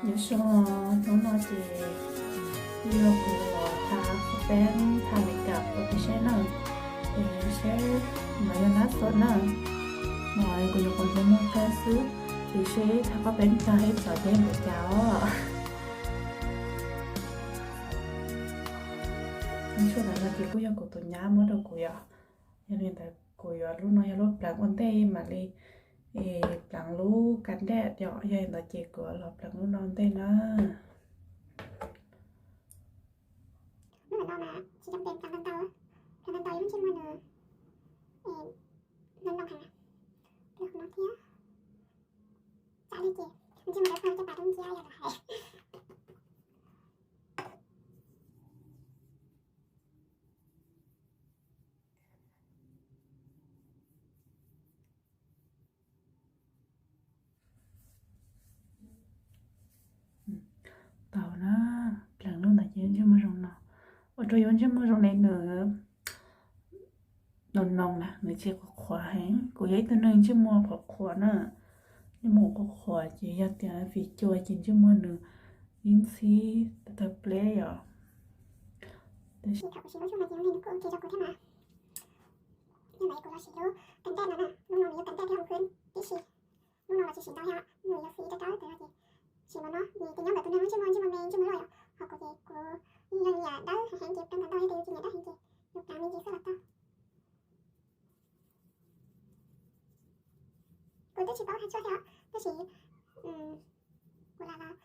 Nyob zoo, hnub no ces kuv yuav los tha qhov peeb tha makeup rau peb saib na, es seb mas yog nab xua na. Mas kuv yuav qhov ntawd muag qe xwb, es seb tha qhov peeb tag ib txoj kev npaum cas os. Tshuaj ntawm no ces kuj yog kuv tus nyab muab rau kuv yom. Yog li ntawd kuv yuav lub no yog lub pleev ua ntej mam li pleev lub ka daj yom. Yog li ntawd ces kuv los pleev lub no ntej na. Lub ntawm no mas tsis cam pees pleev ntau ntau, pleev ntau ntau yuav muaj ntsej muag nws, nws loo heev na. Pleev qhov no thiab. Tsam li ces ntsej muag lawv pheej coj pas rau nciab yog lawv hais. Tau na, pleev lub ntawd ces yuav ntsej muag zoo no. Ua rau yuav ntsej muag zoo li nws no no na, nws tsis qhuav qhuav heev. Kuv yog ib tug neeg ntsej muag qhuav qhuav na, ntsej muag qhuav qhuav ces yog tias fim cua ces ntsej muag nws ib ntxhib tawg pleb yom. Tab sis thaum kuv siv lub tshuaj no ces nws kuj ua ke rau kuv thiab mas. Yog li kuv los siv lub ka daj no na, lub no nws yuav ka daj thiab hoo khwb tib si. Lub no los tsis siv ntau thiab, nws yuav fim rau rau tes no ces siv no no, nws tus nyob ntawm tus neeg lub ntsej muag ntsej muag me ntsej muag loj yom, ho kuv ces kuv yog nyiam dawb heev heev ces pleev ntau ntau yog tus yog nyiam dawb heev ces yuav pleev me ntsis xwb los tau. Kuv twb tsis paub tha tshuaj thiab tab sis kuv lam los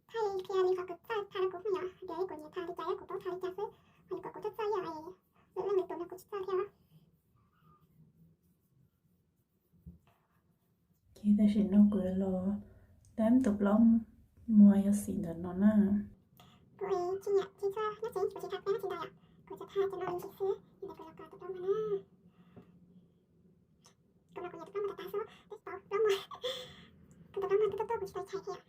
thaij qhia li qhov kuv txawj tha rau kuv phooj ywg hais tias kuv nyiam tha li cas thiab kuv paub tha li cas xwb, ho yog kom kuv txawj txawj yam es lwm leej lwm tus no kuv tsis txawj thiab. Ces tam sim no kuv yuav los dab tus plaub muag yog xim ntawm no na. Kuv tsis nyiam tsis txhua nyob tsev, kuv tsis tha peb nyob tsev ntau yom, kuv tsuas tha cov no me ntsis xwb, yog li kuv los kos tus plaub muag na. Kuv no kuv nyiam tus plaub muag tas tas xwb, twb tsis tau plaub muag, kuv tus plaub muag tuaj tuaj kuv tsis tau chais thiab.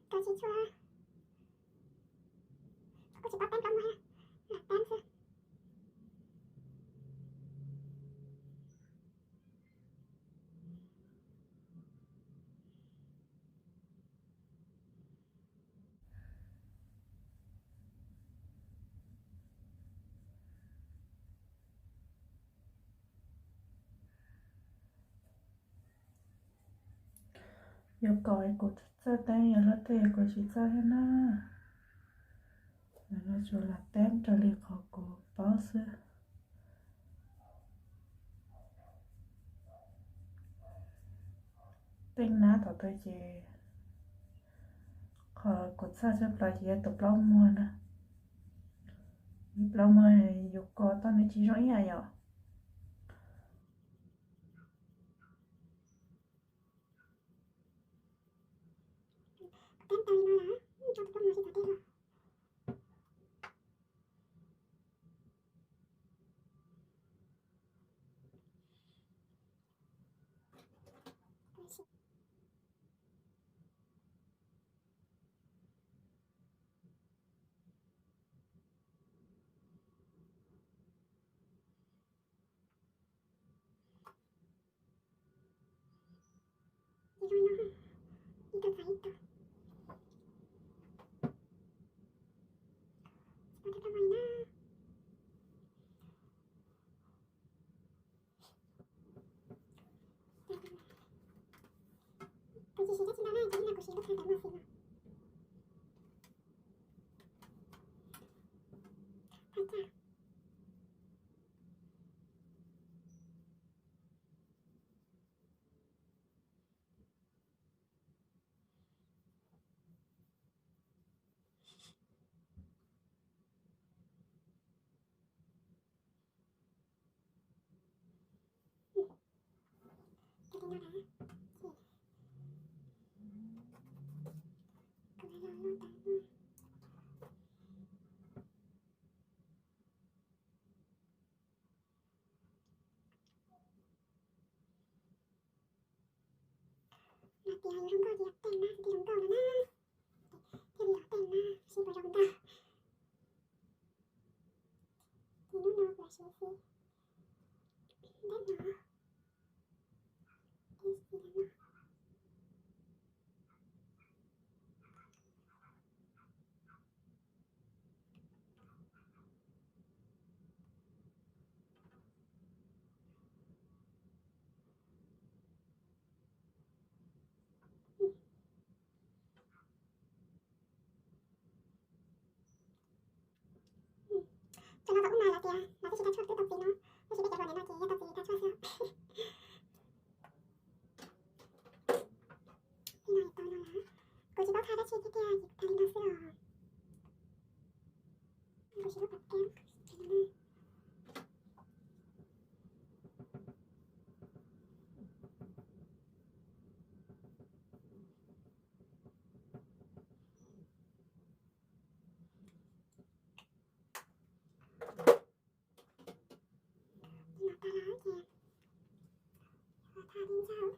Kos tsis txhua, kuj tsis paub teeb plaub muag, lam teeb xwb. Yuav kom kuv txawj teeb, yog luag tej kuv tsis txawj thiab na. Lam no tsuas lam teeb raws li qhov kuv paub xwb. Teeb nab tom taw ces qhov kuv txhawj tshaj plaws ces yog tus plaub muag na. Tus plaub muag yus kos tau nws tsis zoo ib yam yom. Kuv tsis siv dab tsi ntau na, ces ib no kuv siv lub thaj tawm muag xwb no. Thaj caj. Los tias yus zoo nkauj ces yog teej na, tsis tau zoo nkauj no na. Thiaj li los Cov no thaum ub mas lawv tias lawv twb tsis tau tshuaj twb tau txiv no, tab sis peb cov hluas nim no ces yuav tau txiv tau tshuaj xwb. Li no tau no lawm. Kuv tsis paub tha dab tsi thiab tiag, tha li no xwb os. Kuv tsis lub pas kev. Li no tas lawm ces tha li ntag. Xim li, kuv tsis nyiam muab no kiag mus thiab thaum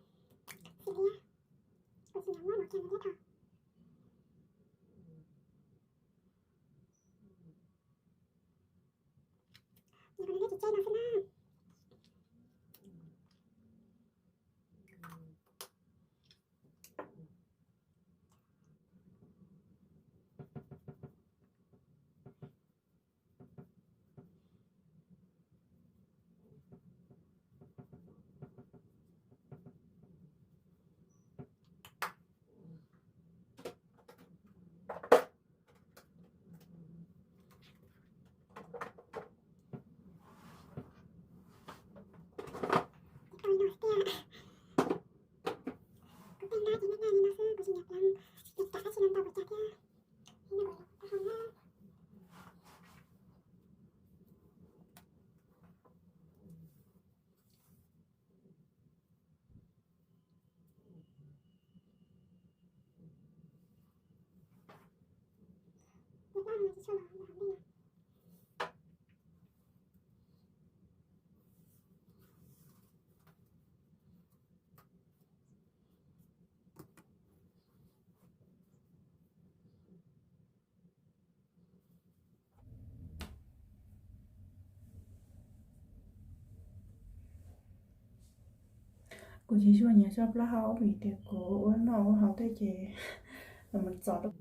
Nws kuv nws neb tsis tseb no xwb na. Kuv tej nab ces nab nab li no xwb, kuv tsis nyiam pleev, nyiam kam dab tsi no ntau kuv cas thiab. Li no kuv tau hau na. Kuv tsis tshua nyiam zaj plaub hau vim tias kuv ua noj ua haus tej ces los mus txog rau.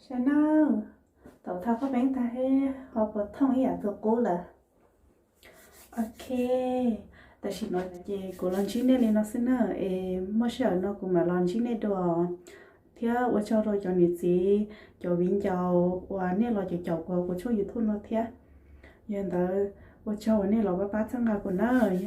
Saib nawb, tau thauj khaub peeb tag thiab ho puas thooj ib yam tus qub lawm. Ok, tam sim no ces kuv los ntsib nej li no xwb na, es muaj sij hawm no kuv mam los ntsib nej dua. Thiab ua tsaug rau cov niam txiv, cov viv ncaus uas nej los caum caum kuv hauv kuv tshooj YouTube no thiab. Yog li ntawd, ua tsaug uas nej los pab pab txhawb nqa kuv nawb.